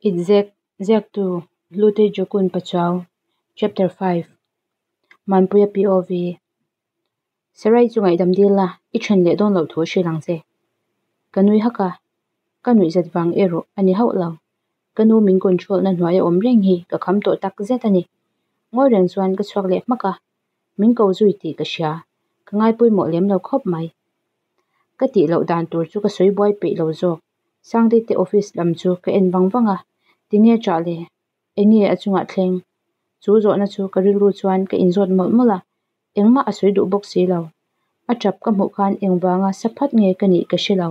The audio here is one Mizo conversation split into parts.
Itzek, Ziaktu, Hlute Jokun Pachuau, Chapter 5, Manpuia POV, Sarai chu ngaihdam dil la, i then leh dawn loh thu hrilh ang che. Ka nui hak a, ka nuihzat vang erawh a ni hauh lo. Ka nu min control na hnuaia awm reng hi ka kham tawh tak zet a ni. Ngawi reng chuan ka chhuak leh hmak a, min ko zui tih ka hria, ka ngaipawimawh lem lo khawp mai. Ka tih loh dan tur chu ka sawi buai peih lo zawk. Sangtei te office lam chu ka en vang vang a, tinge ṭah le? Enge a chungah thleng? Chu zawhna chu ka rilru chuan ka inzawt mawlh mawlh a, engmah a sawi duh bawk si lo. A ṭap ka hmuh khan engvanga sa phat nge ka nih ka hre lo.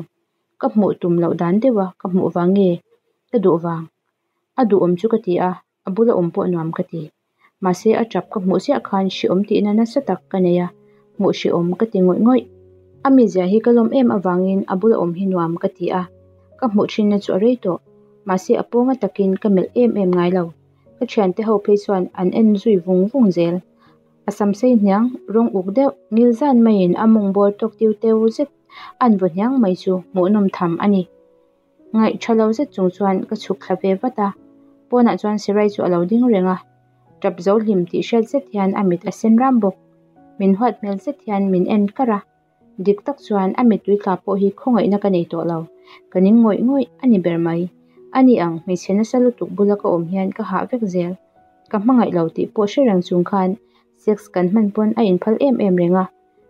Ka hmuh tum loh dan deuha ka hmuh vang nge ka duh vang? A duhawm chu ka ti a, a bula awm pawh nuam ka ti. Mahse a ṭap ka hmuh chiah khan hrehawm tihna nasa tak ka nei a, hmuh hrehawm ka ti ngawih ngawih. A mizia hi ka lawm em avangin a bula awm hi nuam ka ti a, ka hmuh thinna chu a rei tawh. Mahse a pawnga takin ka melh em em ngai lo. Ka thiante ho phei chuan an en zui vung vung zel. A sam sei hniang, rawng uk deuh, ngil zan maiin a mawng bawr tawk tiu teu zet an vaw hniang mai chu hmuhnawm tham a ni. Ngaih tha lo zet chung chuan ka chhuk thla ve vat a, pawnah chuan Sirai chu a lo ding reng a, tap zo hlim tih hriat zet hian a mit a sen ram bawk. Min huat hmel zet hian min en kar a, dik tak chuan a mittui tla pawh hi khawngaihna ka nei tawh lo, ka ning ngawih ngawih a ni ber mai. Ani ang hmeichhe nasa lutuk bula ka awm hian ka hah vek zel. Ka hmangaih lo tih pawh hre reng chung khan sex kan hman pawn a inphal em em reng a.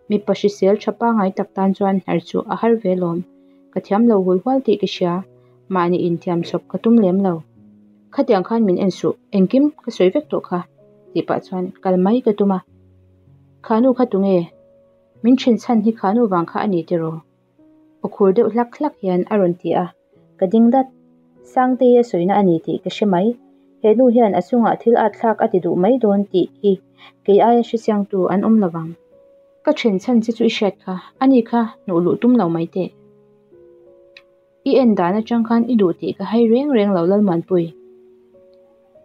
Mipa hrisel tha pangai tak tan chuan hnar chu a har ve lawm. Ka thiam lo hul hual tih ka hria, mahni inthiam chawp ka tum lem lo. Khatiang khan min en suh, engkim ka sawi vek tawh kha, tih pah chuan kal mai ka tum a. Khanu kha tunge? Min then chhan hi khanu vang kha a ni tiraw? Aw khur deuh hlak hlak hian a rawn ti a, ka ding dat. Sangtei a sawina a ni tih ka hre mai. He nu hian a chungah thil at thlak a ti duh mai dawn tih hi kei aia hrechiangtu an awm lo vang. Ka then chhan che chu i hriat kha, ani kha hnuh luh tum lo mai teh. I en dan atang khan i duh tih ka hai reng reng lo Lalmuanpui.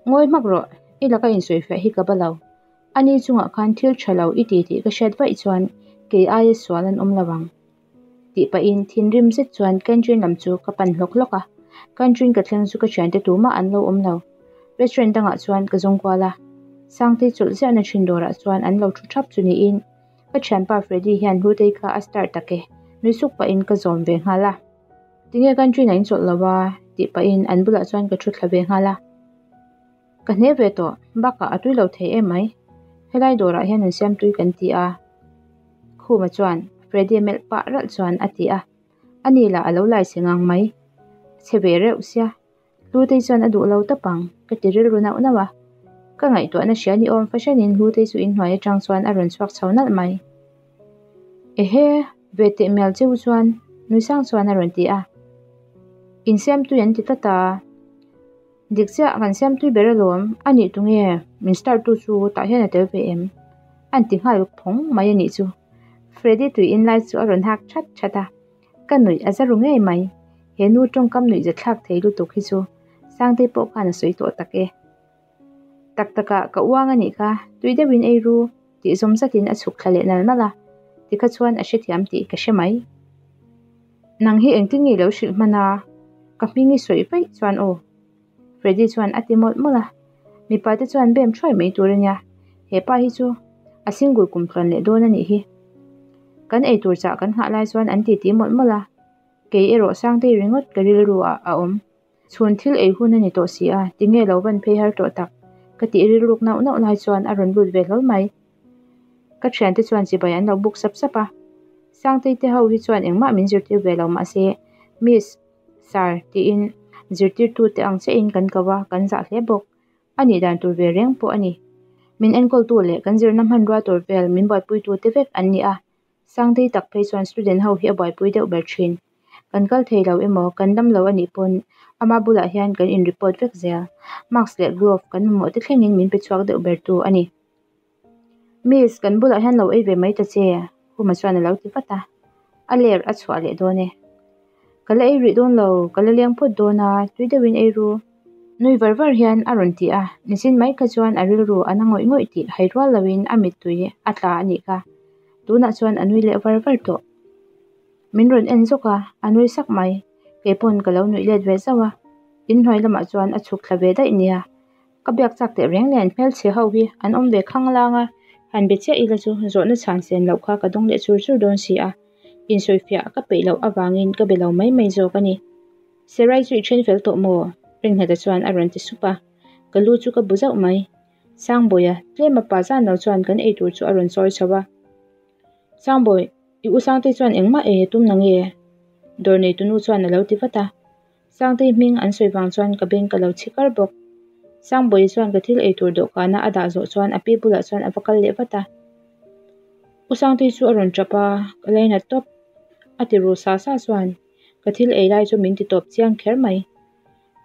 Ngawi hmak rawh, i laka insawifiah hi ka ba lo. Ani chungah khan thil tha lo i ti tih ka hriat vaih chuan kei aia sual an awm lo ang. Tih pahin thinrim zet chuan canteen lam chu ka pan hlawk hlawk a. Canteen ka thleng chu ka thiante tumah an lo awm lo. Restaurant dangah chuan ka zawng kual a. Sangtei chawlh ziahna thin dawrah chuan an lo thu thap chu niin ka thianpa Freddy hian Hlutei kha a start tak e. Nui suk pahin ka zawm ve nghal a. Tinge canteen ah in chawlh lo a? Tih pahin an bulah chuan ka thu thla ve nghal a. Ka hne ve tawh, bakah a tui lo thei em mai. Helai dawrah hian an siam tui kan ti a. Khuma chuan Freddy a melh pah ralh chuan a ti a. Ani lah a lo lai che ngang mai. A chhe ve reuh sia. Hlutei chuan a duh lo tawp ang, ka ti rilru nauh nauh a. Ka ngaihtuahna hria ni awm fahranin Hlutei chu inhnuai atang chuan a rawn chhuak chho nalh mai. Ehe, ve teh mial cheu chuan nui sang chuan a rawn ti a. Insiam tui an ti tlat a. Dik chiah kan siam tui ber alawm, a nih tunge min start tu chu tah hian a tel ve em? An ti nghal phawng mai a nih chu. Freddy tui in lai chu a rawn hak that that a, ka nuih a za ru ngei mai. He nu tawngkam nuih za thlak thei lutuk hi chu Sangtei pawh khan a sawi tawh tak e. Tak takah ka uang a nih kha, tui deuhin ei ru tih zawm zatin a chhuk thla leh nal nal a, tikha chuan a hrethiam tih ka hre mai. Nang hi engtin nge i lo hrilh hman a? Ka hming i sawi vaih chuan aw. Freddy chuan a ti mawlh mawlh a. Mipa te chuan bem thuai mai tur a nia. He pa hi chu a single kum tluan leh dawn a nih hi. Kan eitur chah kan nghah lai chuan an titi mawlh mawlh a. Kei erawh Sangtei ringawt ka rilru ah a awm. Chhun thil ei hun a ni tawh si a, tinge lo van phei har tawh tak? Ka tih rilruk nauh nauh lai chuan a rawn lut ve hlawl mai. Ka thiante chuan chibai an lo buk sap sap a. Sangtei te ho hi chuan engmah min zirtir ve lo mahse Miss, Sir tiin zirtirtu te ang chiahin kan ko a, kan zah hle bawk. A nih dan tur ve reng pawh a ni. Min enkawltu leh kan zirna hmanrua tur vel min buaipuitu te vek an ni a. Sangtei tak phei chuan student ho hi a buaipui deuh ber thin. Kan kal thei lo emaw, kan dam lo a nih pawn ama bulah hian kan in report vek zel. Mask leh glove kan mamawh te thlengin min pe chhuak deuh ber tu a ni. Miss, kan bulah hian lo ei ve mai ta che, Khuma chuan a lo ti vat a. A ler a chhuah leh dawn e. Ka la ei rih dawn lo, ka la leng phawt dawn a, tui deuhin ei ru. Nui var var hian a rawn ti a, nichin mai kha chuan a rilru a na ngawih ngawih tih hai rual loin a mittui a tla a nih kha. Tunah chuan a nui leh var var tawh. Min rawn en zawk a, a nui sak mai. Kei pawn ka lo nuih let ve zauh a. Inhnuai lamah chuan a chhuk thla ve daih nia. Ka biak chak teh reng nen hmelchhe ho hi an awm ve khanglang a, han be chiah ila chu zawhna chhan sen loh kha ka dawng leh chur chur dawn si a, insawifiah ka peih loh avangin ka be lo mai mai zawk a ni. Serai chu i then fel tawh maw? Ringheta chuan a rawn ti sup a, ka lu chu ka bu zauh mai. Sangbawiha tlema pa zan lo chuan kan eitur chu a rawn chawi chho a. Sangbawi, i u Sangtei chuan engmah ei a tum na nge? Dawr neitunu chuan a lo ti vat a. Sangtei hming an sawi vang chuan ka beng ka lo chhi kar bawk. Sangbawiha chuan ka thil eitur dawhkana a dah zawh chuan a pi bulah chuan a va kal leh vat a. U Sangtei chu a rawn tap a, ka lainat tawp. A ti ru sa sa chuan ka thil ei lai chu min ti tawp chiang kher mai.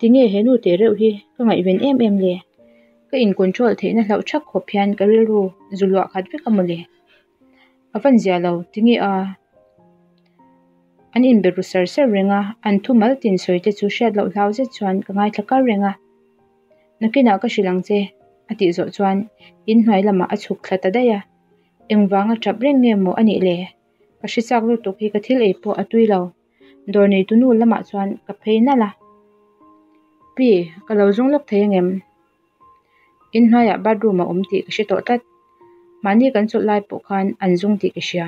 Tinge he nu teh reuh hi ka ngaihven em em le? Ka in control theihna hlauh thak khawp hian ka rilru zu luah khat vek a mawle. A van zia lo, tinge a? An inbe ru sar sar reng a, an thu mal tin sawi te chu hriat loh hlau zet chuan ka ngaithla kar reng a. Nakinah ka hrilh ang che, a tih zawh chuan inhnuai lamah a chhuk thla ta daih a. Engvanga tap reng nge maw a nih le? Ka hre chak lutuk hi ka thil ei pawh a tui lo. Dawr neitu nu lamah chuan ka phei nalh a. Pi, ka lo zung lawk thei angem? Inhnuaiah bathroom a awm tih ka hre tawh tlat. Mahni kan chawlh lai pawh khan an zung tih ka hria.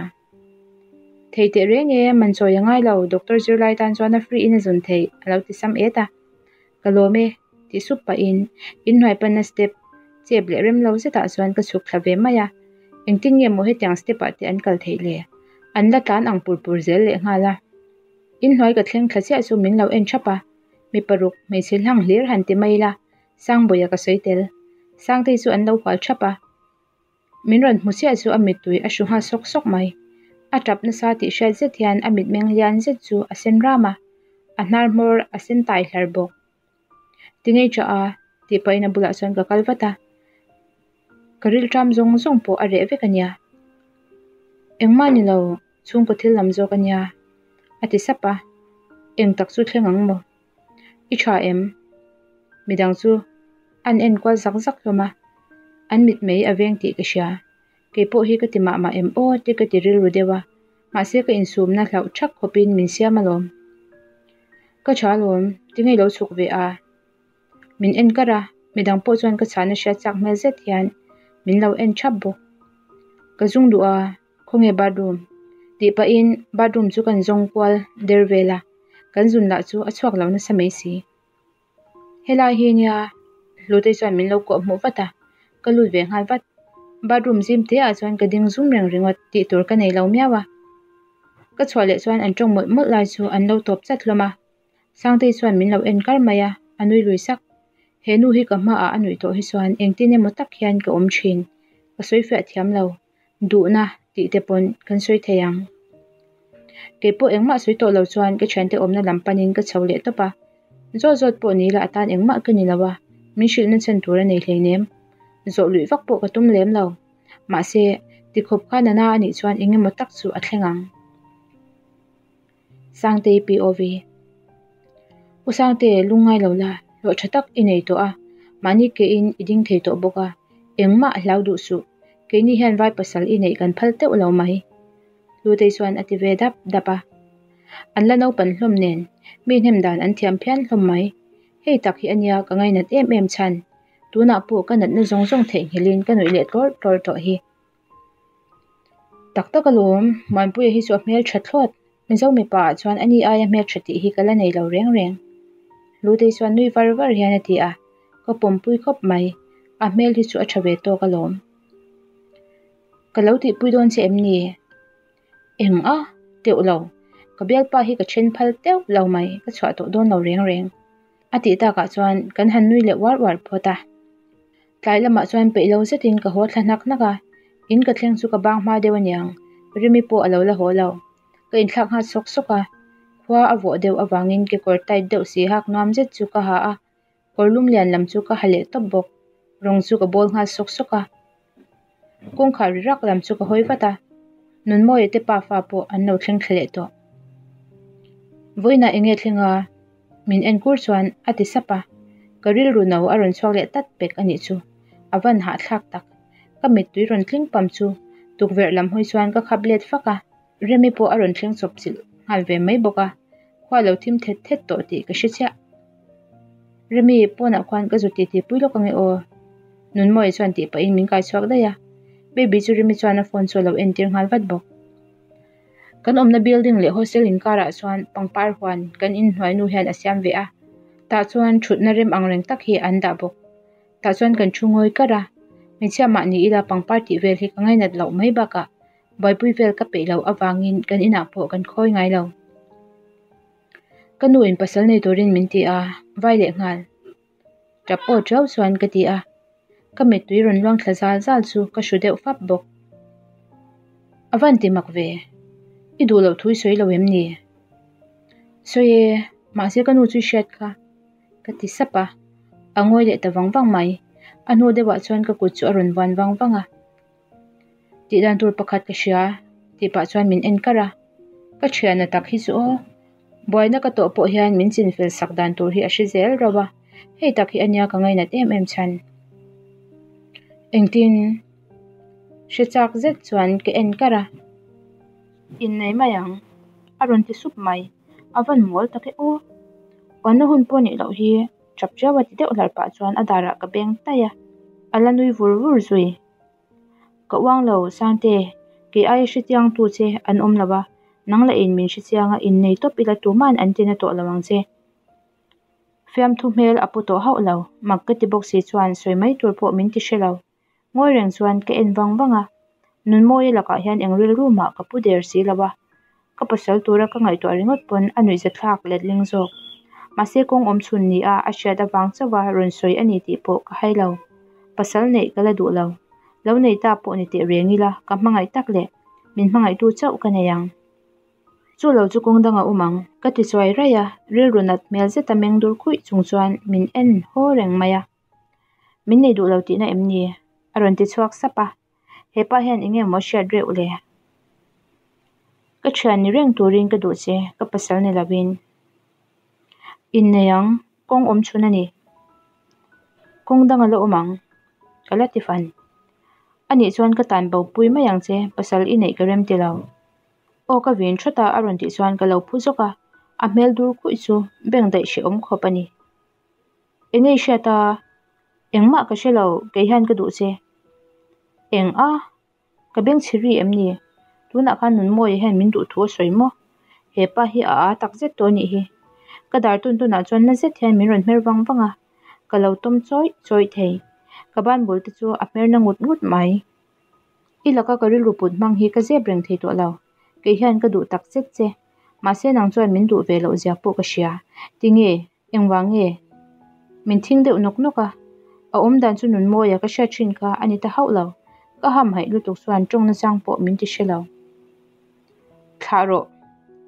Thei teh reng e, man chawi a ngai lo, doctor zirlai tan chuan a free in a zun theih, a lo ti sam et a. Ka lawm e, tih sup pahin inhnuai panna step chep leh rem lo zetah chuan ka chhuk thla ve mai a. Engtin nge maw hetiang step ah te an kal theih le? An la tlan ang pur pur zel leh nghal a. Inhnuai ka thleng thla chiah chu min lo en thap a. Mi paruk hmeichhe hlang hlir han ti mai ila, Sangbawiha ka sawi tel. Sangtei chu an lo hual thap a. Min rawn hmu chiah chu a mittui a hru nghal sawk sawk mai. A tap nasa tih hriat zet hian a mitmeng lian zet chu a sen ram a, a hnar hmawr a sen tai hlar bawk. Tingei tah a? tih pahin a bulah chuan ka kal vat a. Ka rilṭam zawng zawng pawh a reh vek a nia. Engmah ni lo, chhungkaw thil lam zawk a nia, a ti sap a. Eng tak chu thleng ang maw? I tha em? Midang chu an en kual zak zak hlawm a, an mit mai a veng tih ka hria. Kei pawh hi ka ti mah mah em aw te ka ti rilru deuh a, mahse ka insumna hlauh thak khawpin min siam alawm. Ka tha alawm, tinge i lo chhuk ve a? Min en kar a, midang pawh chuan ka chhahna hriat chak hmel zet hian min lo en thap bawk. Ka zung duh a, khawnge bathroom? Tih pahin bathroom chu kan zawng kual der vel a, kan zun lah chu a chhuak lo nasa mai si. Helai hi nia Hlutei chuan min lo kawh hmuh vat a, ka lut ve nghal vat. Bathroom zim te ah chuan ka ding zum reng ringawt tih tur ka nei lo miau a. Ka chhuah leh chuan an tawng mawlh mawlh lai chu an lo tawp chat hlawm a. Sangtei chuan min lo en kar mai a, a nui lui sak. He nu hi ka hmaah a nuih tawh hi chuan engtin emaw tak hian ka awm thin. Ka sawi fiah thiam lo. Duhna tih te pawn kan sawi thei ang. Kei pawh engmah sawi tawh lo chuan ka thiante awmna lam panin ka chho leh tawp a. Zawt zawt pawh ni ila a tan engmah ka ni lo a, min hrilhna chhan tur a nei hleinem. Zawh luih vak pawh ka tum lem lo. Mahse, tikhawp kha nana a nih chuan eng emaw tak chu a thleng ang. Sangtei POV. U Sangte, lungngai lo la, hlawh tha tak i nei tawh a, mahni kein i ding thei tawh bawk a, engmah hlau duh suh, keini hian vai pasal i neih kan phal teuh lo mai. Hlutei chuan a ti ve dap dap a. An la naupan hlawm nen, mi hnem dan an thiam phian hlawm mai. Hei tak hi a nia ka ngainat em em chhan. Tunah pawh ka natna zawng zawng theihnghilhin ka nuih leh tlawr tlawr tawh hi. Tak tak alawm, Muanpuia hi chu a hmel tha thlawt. Mizo mipa ah chuan ani aia hmel tha tih hi ka la nei lo reng reng. Hlutei chuan nui var var hian a ti a, ka pawmpui khawp mai. A hmel hi chu a tha ve tawk alawm. Ka lo tihpui dawn che em ni? Eng a? Teuh lo. Ka bialpa hi ka then phal teuh lo mai, ka chhuah tawh dawn lo reng reng. A tih takah chuan kan han nui leh uar uar phawt a. Tlai lamah chuan peih lo zetin ka haw thla hnak hnak a, in ka thleng chu ka bang hma deuh aniang, Rimi pawh a lo la haw lo. Ka inthlak nghal sawk sawk a, khua a vawh deuh avangin kekawr tight deuh si hak nuam zet chu ka ha a, kawr lum lian lam chu ka ha leh tawp bawk, rawng chu ka bawl nghal sawk sawk a. Kawngkhar ri rak lam chu ka hawi vat a, Nunmawia te pafa pawh an lo thleng thla leh tawh. Vawiinah eng nge thleng a? Min en kur chuan a ti sap a, ka rilru no a rawn chhuak leh tat pek a nih chu, a van hahthlak tak. Ka mittui rawn tling pam chu tukverh lam hawi chuan ka khap let fak a, Remi pawh a rawn thleng chawp chilh nghal ve mai bawk a, khua lo thim thet thet tawh tih ka hre chiah. Remi, pawnah khuan ka zu titi pui lawk ange aw. Nunmawia chuan tih pahin min kai chhuak daih a, Baby chu Remi chuan a phone chu a lo entir nghal vat bawk. Kan awmna building leh hostel inkarah chuan pangpar huan kan inhnuai nu hian a siam ve a, tah chuan thutna rem ang reng tak hi an dah bawk. Tah chuan kan thu ngawi kar a, hmeichhia mah ni ila pangpar tih vel hi ka ngainat loh mai bakah buaipui vel ka peih loh avangin kan inah pawh kan khawi ngai lo. Ka nu in pasal nei turin min ti a, vai leh nghal. Tap aw tiau chuan ka ti a, ka mittui rawn luang thla zal zal chu ka hru deuh fap bawk. A van ti mak ve, i duh loh thu i sawi lo em ni? Sawi e, mahse ka nu chu i hriat kha, ka ti sap a, a ngawi leh ta vang vang mai. A hnu deuhah chuan ka kut chu a rawn vuan vang vang a. Tih dan tur pakhat ka hria tih pah chuan min en kar a, ka thiana tak hi chu aw, buaina ka tawh pawh hian min chinfel sak dan tur hi a hre zel rauh a, hei tak hi ania ka ngainat em em chhan. Engtin hre chak zet chuan ka en kar a, Innei mai ang a rawn ti sup mai, a van mawl tak e aw, uanna hun pawh nih loh hi tap tiau a ti deuh hlar pah chuan a darah ka beng taih a, a la nui vur vur zui. Ka uang lo, Sangte, kei aia hrechiang tu che an awm lo a, nang lah in min hrechiang a, innei tawp ila tuman an tina tawh lo ang che. Fiamthu hmel a pu tawh hauh lo, mak ka ti bawk si chuan sawi mai tur pawh min ti hre lo. Ngawi reng chuan ka en vang vang a, Nunmawia lakah hian eng rilru mah ka pu der si lo a, Ka pasal tura ka ngaihtuah ringawt pawn a nuihzathlak letling zawk. Mahse kawng awm chhun ni a a hriat avang chauha rawn sawi a ni tih pawh ka hai lo. Pasal neih ka la duh lo. Lo nei ta pawh ni teh reng ila ka hmangaih tak leh min hmangaihtu chauh ka nei ang. Chu lo chu kawng dang a awm ang. Ka ti chuai raih a, rilru nat hmel zeta meng dur khuih chung chuan min en haw reng mai a. Min nei duh lo tihna em ni? A rawn ti chhuak sap a. Hepa hian eng nge maw hriat reuh le? Ka thian ni reng turin ka duh che, ka pasal ni lovin. Innei ang, kawng awm chhun a ni. Kawng dang a la awm ang, ka la ti fan. Anih chuan ka tan bo pui mai ang che, pasal i neih ka rem ti lo. Aw ka vin thawt a, a rawn tih chuan ka lo phu zawk a, a hmel dur khuih chu bank daih hrehawm khawp a ni. Eng nge i hriat a? Engmah ka hre lo, kei hian ka duh che. Eng a? Ka beng chhe ri em ni? Tunah khan Nunmawia hian min duh thu a sawi maw? He pa hi a aa tak zet tawh a nih hi. Ka dar tun tunah chuan na zet hian min rawn hmer vang vang a, ka lo tawm chawih chawih thei. Ka ban bul te chu a hmer na ngut ngut mai. I laka ka rilru put hmang hi ka zep reng thei tawh lo. Kei hian ka duh tak zet che. Mahse nang chuan min duh ve loh zia pawh ka hria. Tinge? Engvang nge? Min thing deuh nawk nawk a, a awm dan chu Nunmawia ka hriat thin kha a ni ta hauh lo. Ka hamhaih lutuk chuan tawng nachang pawh min ti hre lo. Thlah rawh!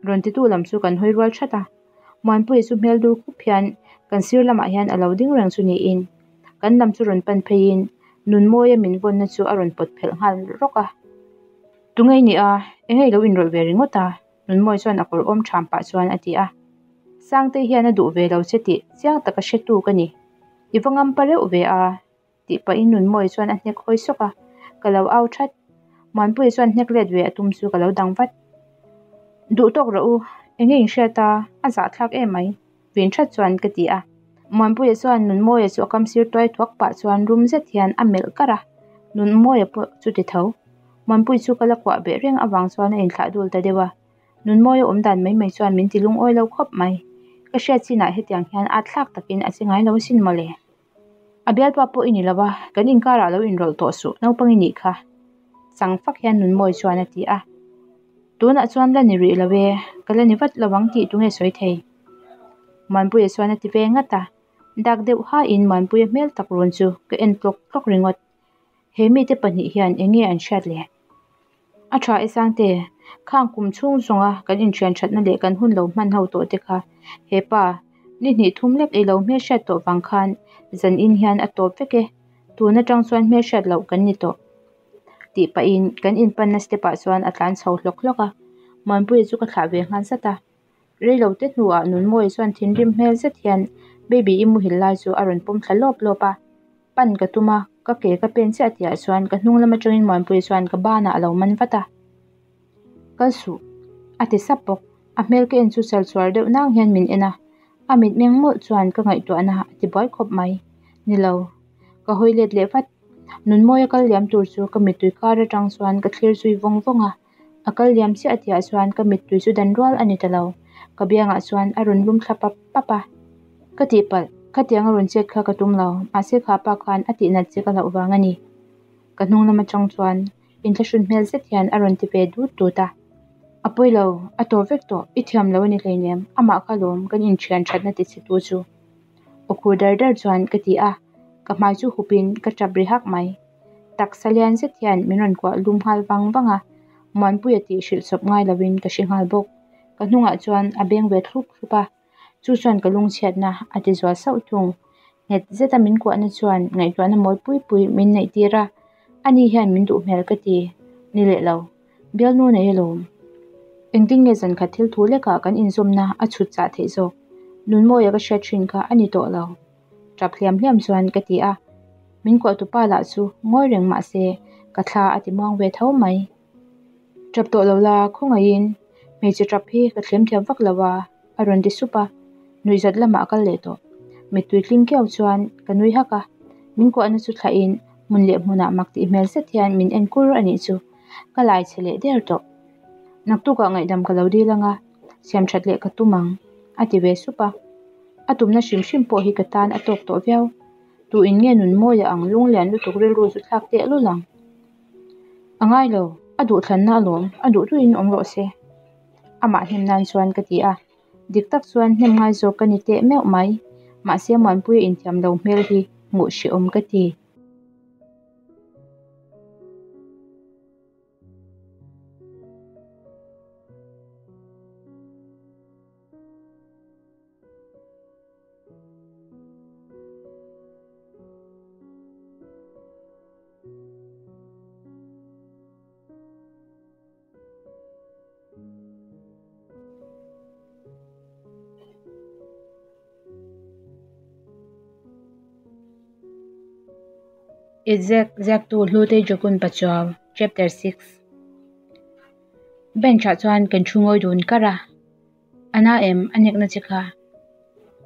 Rawn titu lam chu kan hawi rual that a. Muanpuia chu hmel dur khup hian kan sir lamah hian a lo ding reng chu niin kan lam chu rawn pan pheiin Nunmawia min vawnna chu a rawn pawt phelh nghal rawk a. Tunge i nih a? Enge i lo inrawlh ve ringawt a? Nunmawii chuan a kawr awm ṭham pah chuan a ti a. Sangtei hian a duh ve lo che tih chiang taka hretu ka ni. I va ngam pa reuh ve a, tih pahin Nunmawii chuan a hnek hawi sawk a, ka lo au that. Muanpuia chuan hnek let ve a tum chu ka lo dang vat. Duh tawk rawh u, enge in hriat a, a zahthlak em mai, vin that chuan ka ti a. Muanpuia chuan Nunmawia chu a kam sir tuai thuak pah chuan rum zet hian a melh kar a, Nunmawia pawh chu ti tho. Muanpui chu ka la kuah beh reng avang chuan a inthlah dul ta deuh a, Nunmawia awm dan mai mai chuan min ti lungawi lo khawp mai. Ka hriat chinah hetiang hian at thlak takin a che ngai lo asin mawle. A bialpa pawh i ni lo a, kan inkarah lo inrawlh tawh suh, naupang i nih kha. Chang fak hian Nunmawii chuan a ti a. Tunah chuan la ni rih lo e, ka la ni vat lo ang tih tunge sawi thei? Muanpuia chuan a ti ve ngat a, dak deuh hain Muanpuia hmel tak rawn chu ka en tlawk tlawk ringawt. He mite pahnih hian eng nge an hriat le? A tha e Sangte, khang kum chhung zawnga kan inthian thatna leh kan hun lo hman ho tawh te kha hepa ni hnih thum lek ei lo hmelhriat tawh vang khan zan in hian a tawp vek e, tun atang chuan hmelhriat loh kan ni tawh tih pahin kan inpanna step ah chuan a tlan chho hlawk hlawk a, Muanpuia chu ka thlah ve nghal zat a. Reilote hnuah Nunmawii chuan thinrim hmel zet hian Baby i muhil lai chu a rawn pawm thla lawp lawp a. Pan ka tum a, ka ke ka pen chiah tihah chuan ka hnung lam atangin Muanpuii chuan ka banah a lo man vat a. Kal suh, a ti sap bawk. A hmel ka en chu chal chuar deuh nang hian min en a. A mitmeng mawlh chuan ka ngaihtuahna a tibuai khawp mai. Ni lo. Ka hawi let leh vat. Nunmawia kal liam tur chu ka mittui kar atang chuan ka thlir zui vawng vawng a. A kal liam chiah tihah chuan ka mittui chu dan rual a ni ta lo. Ka biangah chuan a rawn lum thla pap pap a. Ka tihpalh, khatiang a rawn chet kha ka tum lo, mahse kha pa khan a tihnat che ka hlauh vang a ni. Ka hnung lam atang chuan inthlahrun hmel zet hian a rawn ti ve dut dut a. A pawi lo, a tawp vek tawh, i thiam lo a ni hleinem, amah kha lawm kan inthian thatna ti chhe tu chu. Aw khur dar dar chuan ka ti a, ka hmai chu hupin ka tap ri hak mai. Taksa lian zet hian min rawn kuah lum nghal vang vang a, Muanpuia tih hrilh chawp ngai lovin ka hre nghal bawk. Ka hnungah chuan a beng ve thlup thlup a, chu chuan ka lungchhiatna a ti zual sauh thung. Nghet zeta min kuahna chuan ngaihtuahna mawi pui pui min neih tir a, ani hian min duh hmel ka ti ni leh lo. Bialnu nei alawm. Engtin nge zan khat thil thu lekah kan inzawmna a chhut chah theih zawk? Nunmawia ka hriat thin kha a ni tawh lo. Tap hliam hliam chuan ka ti a, min kuahtupa lah chu ngawi reng mah se ka thla a ti muang ve tho mai. Tap tawh lo la, khawngaihin hmeichhe tap hi ka thlem thiam vak lo a, a rawn ti sup a, nuihzat lamah a kal leh tawh. Mittui tling kiau chuan ka nui hak a, min kuahna chu thlahin hmun leh hmunah mak tih hmel zet hian min en kur a nih chu, ka lai chhe leh der tawh. Naktukah ngaihdam ka lo dil ang a, siam that leh ka tum ang, a ti ve sup a. A tumna hrim hrim pawh hi ka tan a tawk tawh viau. Tu in nge nun mawi a ang lunglian lutuk rilru chu thlak teh lul ang. A ngai lo, a duhthlanna alawm, a duh duhin awm rawh se. Amah hnem nan chuan ka ti a, dik tak chuan hnem ngai zawk ka ni teh meuh mai. Mahse Muanpuia inthiam lo hmel hi hmuh hrehawm ka ti. Ziak ziaktu Hlute Jokun Pachuau Chapter 6 Bench ah chuan kan thu ngawi dun kar a, a na em a nekna che kha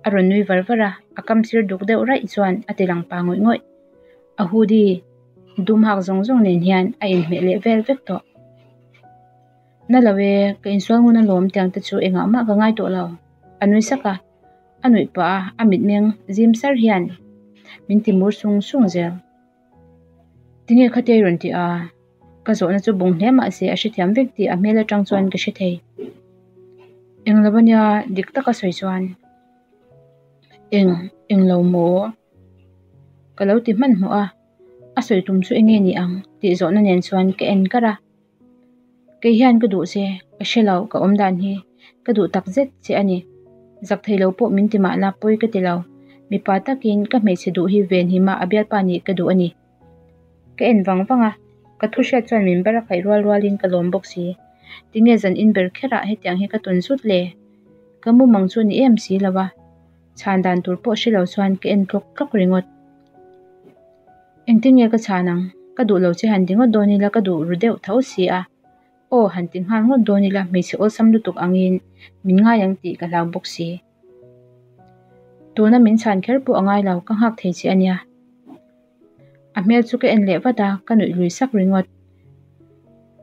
a rawn nui var var a, a kam sir duk deuh raih chuan a ti lang pa ngawih ngawih. A hoodie dum hak zawng zawng nen hian a inhmeh leh vel vek tawh. Na lo e, ka insual ngun alawm tiang te chu engah mah ka ngai tawh lo, a nui sak a, a nuih pah a, a mitmeng zim sar hian min ti mur sung sung zel. Tinge khatia i rawn tih a? Ka zawhna chu bung hle mah se a hrethiam vek tih a hmel atang chuan ka hre thei. Eng lo ania dik taka sawi chuan. Eng, eng lo maw? Ka lo ti hmanhmawh a, a sawi tum chu enge ni ang tih zawhna nen chuan ka en kar a. Kei hian ka duh che, ka hre lo ka awm dan hi, ka duh tak zet che a ni. Zak thei lo pawh min ti mah la pawi ka ti lo, mipa takin ka hmeichhe duh hi venhima a bialpa nih ka duh a ni. Ka en vang vang a, ka thu hriat chuan min bar a khaih rual rualin ka lawm bawk si. Tinge zan in ber kherah hetiang hi ka tawn zut le? Ka mumang chu a ni em si lo a, chhan dan tur pawh hre lo chuan ka en tlawk tlawk ringawt. Engtin nge ka chhan ang? Ka duh lo che han ti ngawt dawn ila ka duh ru deuh tho si a. Aw han ti nghal ngawt dawn ila hmeichhe awlsam lutuk angin min ngai ang tih ka hlau bawk si. Tuna min chhan kher pawh a ngai lo, ka nghak thei che a nia. A hmel chu ka en leh vat a, ka nuih lui sak ringawt.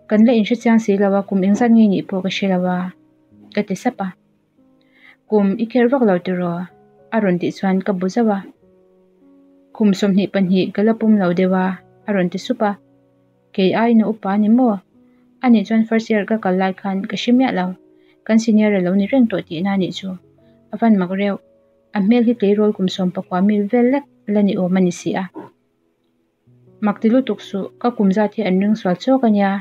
Kan la inhre chiang si lo a, kum engzat nge nih pawh ka hre lo a, ka ti sap a. Kum i kher vak lo tiraw? A rawn tih chuan ka bu zauh a. Kum 22 ka la pum lo deuh a, a rawn ti sup a. Kei aiin a upa a ni maw? Ani chuan first year ka kal lai khan ka hre miah lo. Kan senior a lo ni reng tawh tihna a nih chu. A van mak reuh. A hmel hi tleirawl kum 19 mil vel lek la ni awm a ni si a. Mak ti lutuk suh, ka kum zat hi an ring sual chawk a nia.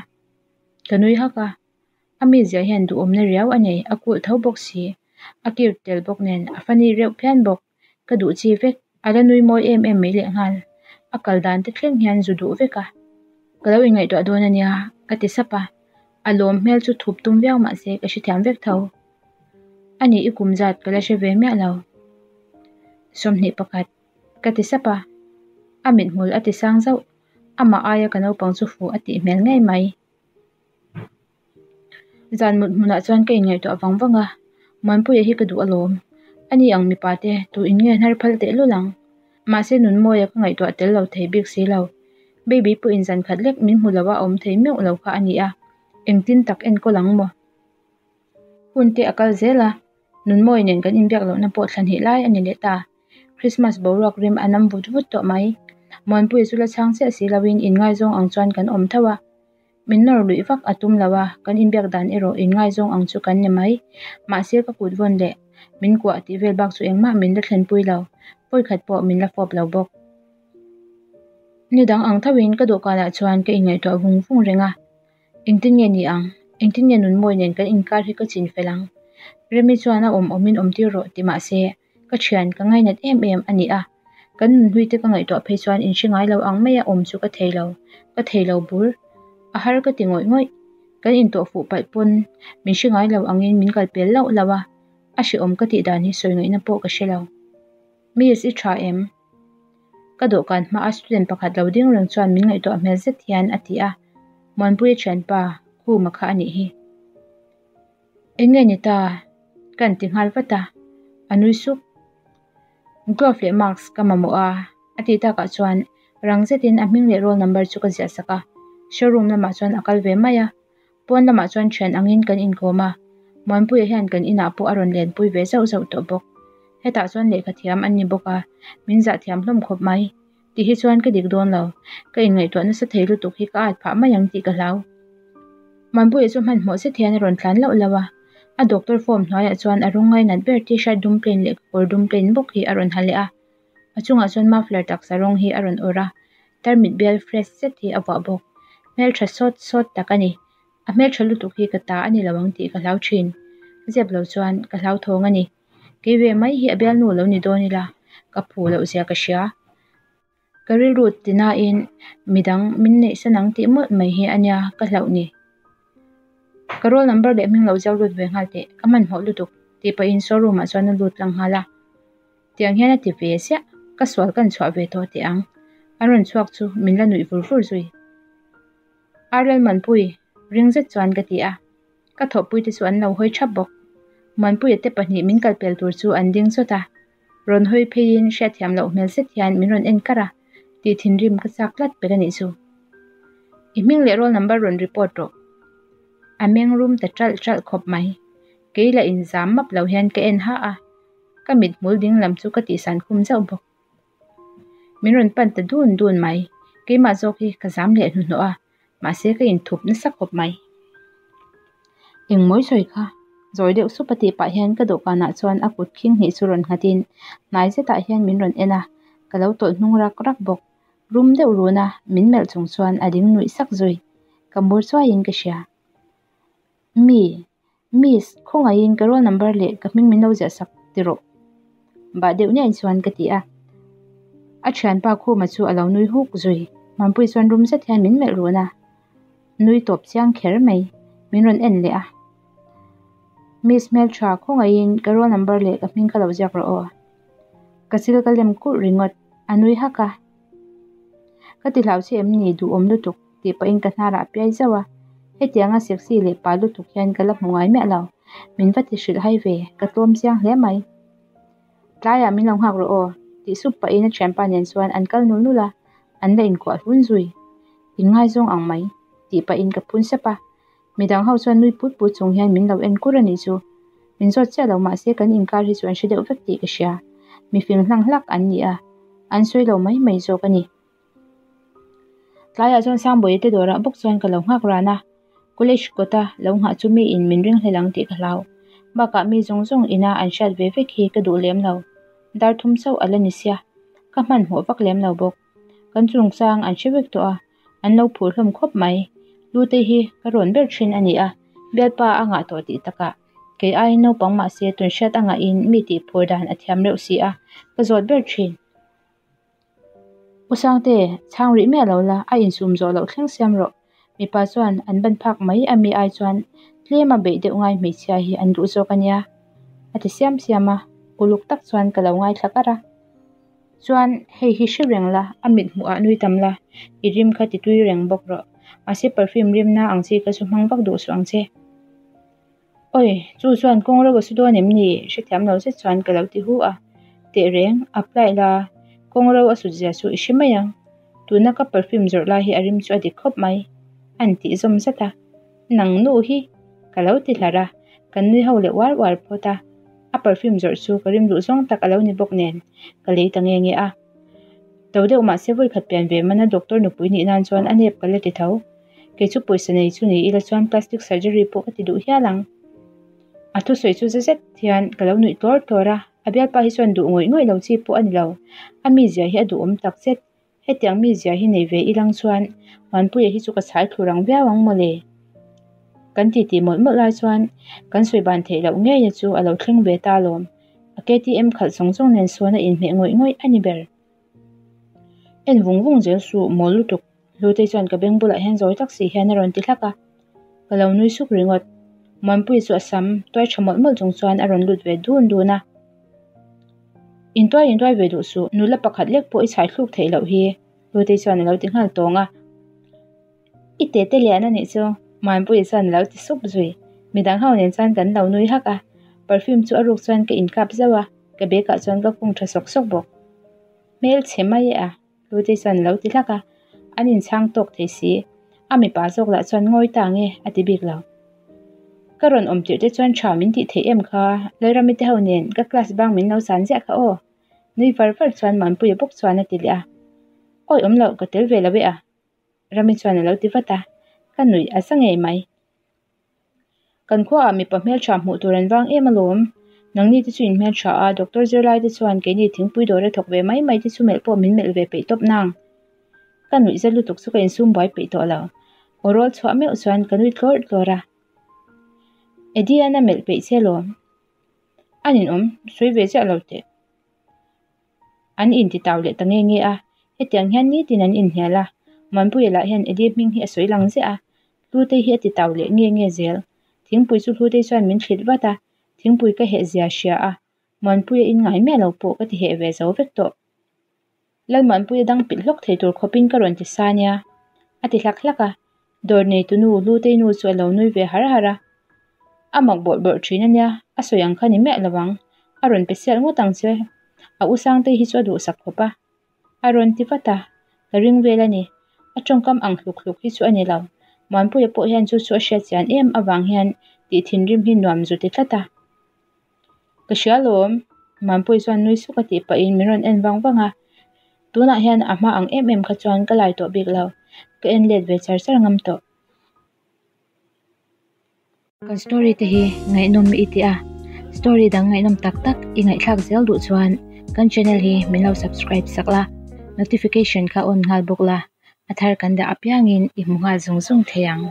Ka nui hak a. A mizia hian duhawmna riau a nei, a kulh tho bawk si. A cute tel bawk nen, a funny reuh phian bawk. Ka duh chi vek, a la nui mawi em em mai lehnghal. A kal dan te thleng hian zu duh vek a. Ka lo inngaihtuah dawn a nia, ka ti sap a. A lawm hmel chu thup tum viau mah se ka hrethiam vek tho. Ani i kum zat ka la hre ve miah lo. 21, ka ti sap a. A mithmul a ti sang zauh. Amah aia ka naupang chu fuh a tih hmel ngei mai. Zan mut hmunah chuan ka inngaihtuah vang vang a, Muanpuia hi ka duh alawm. Ani ang mipa te tu in nge hnar phal teh lul ang? Mahse Nunmawia ka ngaihtuah tel lo thei bik si lo. Baby pawhin zan khat lek min hmu lo a awm thei meuh lo kha a ni a, engtin tak enkawl ang maw? Hun te a kal zel a, Nunmawia nen kan inbiak lohna pawh thla hnih lai a ni leh ta. Christmas boruak rim a nam vut vut tawh mai. Muanpuia chu la chhang chiah si loin inngaizawng ang chuan kan awm tho a. Min nawr luih vak a tum lo a, kan inbiak dan erawh inngaizawng ang chu kan ni mai. Mahse ka kut vawn leh min kuah tih vel bak chu engmah min la thlenpui lo, vawikhat pawh min la fawp lo bawk. Ni dang ang thoin ka dawhkanah chuan ka inngaihtuah vung vung reng a. Engtin nge ni ang? Engtin nge Nunmawi nen kan inkar hi ka chin fel ang? Remi chuan a awm awmin awm tir rawh ti mahse ka thian ka ngainat em em a ni a. Kan nunhlui te ka ngaihtuah phei chuan inhre ngai lo ang maia awm chu ka thei lo, ka thei lo bur. A har ka ti ngawih ngawih. Kan intawh fuh palh pawn min hre ngai lo angin min kal pel lauh lauh a, a hrehawm ka tih dan hi sawi ngaihna pawh ka hre lo. Miss i tha em? Ka dawhkan hmaa student pakhat lo ding reng chuan min ngaihtuah hmel zet hian a ti a, Muanpuia thianpa Khuma kha a nih hi. Eng nge ni ta? Ka an ti nghal vat a, a nui suk. Glove leh mask ka mamawh a, a tih takah chuan rang zetin a hming leh roll number chu ka ziah sak a, showroom lamah chuan a kal ve mai a. Pawn lamah chuan thian angin kan inkawm a, Muanpuia hian kan inah pawh a rawn lenpui ve zauh zauh tawh bawk. Hetah chuan lehkha thiam an ni bawk a, min zah thiam hlawm khawp mai. Ti hi chuan ka dik dawn lo, ka inngaihtuah nasa thei lutuk hi ka at phah mai ang tih ka hlau. Muanpuia chu hmanhmawh zet hian a rawn tlan lauh lauh a, a doctor form hnuaiah chuan a rawng ngainat ber t-shirt dum plain leh kekawr dum plain bawk hi a rawn ha leh a. A chungah chuan muffler taksa rawng hi a rawn awrh a, tarmit bial fresh zet hi a vuah bawk. Hmeltha sawt sawt tak a ni. A hmeltha lutuk hi ka ta a ni lo ang tih ka hlau thin. Zep lo chuan ka hlauthawng a ni. Kei ve mai hi a bialnu lo ni dawn ila, ka phu loh zia ka hria. Ka rilru ti nain midang min neih san ang tih mawlh mai hi a nia ka hlauh ni. Ka roll number leh hming lo ziak lut ve nghal teh, ka hmanhmawh lutuk tih pahin showroom ah chuan a lut lang nghal a. Tiang hian a ti ve ziah, ka sual kan chhuah ve tawh teh ang. An rawn chhuak chu min la nuih vur vur zui. Ar Lalmanpui, ring zet chuan ka ti a. Ka thawhpui te chu an lo hawi thap bawk. Muanpuia te pahnih min kal pel tur chu an ding chawt a. Rawn hawi pheiin hriatthiam loh hmel zet hian min rawn en kar a, tih thinrim ka chak tlat pek a nih chu. I hming leh roll number rawn report rawh. A meng rum ta ṭalh ṭalh khawp mai. Kei la inzam map lo hian ka en ha a. Ka mithmul ding lam chu ka tihsan khum zauh bawk. Min rawn pan ta dun dun mai. Keimah zawk hi ka zam leh hnuhnawh a, mahse ka inthup nasa khawp mai. Engmawi sawi kha? Zawi deuh sup a tih pah hian ka dawhkanah chuan a kut khing hnih chu rawn nghatin hnai zetah hian min rawn en a, ka lo tawlh hnung rak rak bawk. Rum deuh run a, min melh chung chuan a ding nuih sak zui. Ka mur chuaiin ka hria. Mi. Miss, khawngaihin ka roll number leh ka hming min lo ziah sak ti rawh. Bah deuh niain chuan ka ti a. A thianpa Khuma chu a lo nui huk zui. Mampui chuan rum zet hian min melh run a. Nui tawp chiang kher mai. Min rawn en leh a. Miss hmeltha, khawngaihin ka roll number leh ka hming ka lo ziak rawh aw. Ka chil ka lem kulh ringawt. A nui hak a. Ka ti hlau che em ni duhawm lutuk. Tih pahin ka hnarah a piai zauh a, hetianga sexy leh pa lutuk hian ka la hmu ngai miah lo, min va ti hrilh hai ve, ka tlawm chiang hle mai. Tlaiah min lo nghak rawh aw, tih sup pahin a thianpa nen chuan an kal nul nul a, an la inkuah hlun zui. Inngaizawng ang mai, tih pahin ka phun sep a, midang ho chuan nui put put chung hian min lo en kur a nih chu. Min zawt chiah lo mahse kan inkar hi chu an hre deuh vek tih ka hria, mifing hlang hlak an ni a, an sawi lo mai mai zawk a ni. Tlaiah chuan Sangbawihi te dawrah bawk chuan ka lo nghak ran a, college kawta lo nghah chu miin min ringhlel ang tih ka hlau. Bakah mi zawng zawng ina an hriat ve vek hi ka duh lem lo. Dar thum chauh a la ni sia, ka hmanhmawh vak lem lo bawk. Kan chungchang an hre vek tawh a, an lo phur hlawm khawp mai. Lute hi ka rawn ber thin a ni a, bialpa a ngah tawh tih takah kei aiin naupang mahse tunhriat a ngahin mi tih phur dan a thiam reuh si a, ka zawt ber thin. U Sangte, chhang rih miah lo la, a insum zawh loh thleng siam rawh. Mipa chuan an ban phak mai a mi ai chuan tlem a beih deuh ngai hmeichhia hi an duh zawk a nia, a ti siam siam a, uluk tak chuan ka lo ngaithla kar a. Chuan hei hi hre reng la, a mit hmuh ah nui tam la, i rim kha ti tui reng bawk rawh. Mahse perfume rimna ang chi kha chu hmang vak duh suh ang che. Awi, chu chuan kawng ro a su dawn em ni? Hrethiam lo zet chuan ka lo ti hu a. Tehreng, apply la, kawng ro a sut zia chu i hre mai ang. Tuna ka perfume zawrh lai hi a rim chu a dik khawp mai, a ni tih zawm zat a. Nang nu hi! Ka lo ti hlar a, kan nui ho leh uar uar phawt a. A perfume zawrh chu ka rim duh zawng tak a lo ni bawk nen, ka lei ta nge nge a. To deuh mahse vawikhat pian ve mana doctor nupui nih nan chuan a nep ka la ti tho. Kei chu pawisa nei chu ni ila chuan plastic surgery pawh ka ti duh hial ang. A thusawi chu za zet hian ka lo nuih tlawr tlawr a, a bialpa hi chuan duh ngawih ngawih lo chi pawh a ni lo. A mizia hi a duhawm tak zet. Hetiang mizia hi nei ve ilang chuan Muanpuia hi chu ka chhai thlur ang viau ang mawle. Kan titi mawlh mawlh lai chuan kan sawi ban theih loh ngeia chu a lo thleng ve ta alawm. A KTM khalh zawng zawng nen sawn a inhmeh ngawih ngawih a ni ber. En vung vung zel suh mawl lutuk. Hlutei chuan ka beng bulah hian zawi tak si hian a rawn ti hlak a, ka lo nui suk ringawt. Muanpuii chu a sam tuai tha mawlh mawlh chung chuan a rawn lut ve dun dun a. Intuai intuai ve duh suh, nula pakhat lek pawh i chhai thluk theih loh hi, Hlutei chuan a lo ti nghal tawng a. I tete lian a nih chu, Muanpuii chuan a lo ti sup zui. Midang ho nen chuan kan lo nui hak a, perfume chu a ruk chuan ka inkap zauh a, ka bag ah chuan ka kung tha sawk sawk bawk. Hmel chhe mai e a. Hlutei chuan a lo ti hlak a, an inchhang tawk thei si. A mipa zawk lah chuan ngawi ta nge a ti bik lo. Ka rawn awm tirh te chuan tha min tih theih em kha, Lalrami te ho nen ka class bang min lo san ziah kha aw. Nui var var chuan Muanpuia bawk chuan a ti leh a. Awi awm loh, ka tel ve lo e a. Rami chuan a lo ti vat a, ka nuih a za ngei mai. Kan khuaah mipa hmeltha hmuh tur an vang em alawm. Nangni te chu in hmeltha a, doctor zirlai te chuan keini thingpui dawr a thawk ve mai mai te chu melh pawh min melh ve peih tawp nang. Ka nuih zet lutuk chu ka insum buai peih tawh lo. Aw rawl chhuah meuh chuan ka nui tlawr tlawr a. Eddie-a'n a melh peih che alawm. A ninawm, sawi ve chiah lo teh. An intitau leh ta nge nge a, hetiang hian nitin an inhnial a, Muanpuia lah hian Eddie hming hi a sawi lang ziah a, Hlutei hi a titau leh nge nge zel. Thingpui chu Hlutei chuan min thlit vat a, thingpui ka heh zia hria a, Muanpuia in ngai miah lo pawh ka ti heh ve zo vek tawh. Lalmuanpuia dang pilh hlawk thei tur khawpin ka rawn ti sa nia, a ti hlak hlak a, dawr neitu nu Hlutei nu chu a lo nui ve har har a. A mak bawrh bawrh thin a nia, a sawi ang kha ni miah lo ang, a rawn pe sial ngawt ang che, a u Sangtei hi chu a duhsak khawp a, a rawn ti vat a, ka ring vel a ni, a tawngkam ang hluk hluk hi chu a ni lo, Muanpuia pawh hian chu chu a hriat chian em avang hian tih thinrim hi nuam zu ti tlat a. Ka hria lawm, Muanpuii chuan nui suk a tih pahin min rawn en vang vang a, tunah hian a hma ang em em kha chuan ka lai tawh bik lo, ka en let ve char char ngam tawh. Kan story te hi ngaihnawm i ti a, story dang ngaihnawm tak tak i ngaihthlak zel duh chuan kan channel hi min lo subscribe sak la, notification kha on nghal bawk la, a thar kan dah apiangin i hmu nghal zung zung thei ang.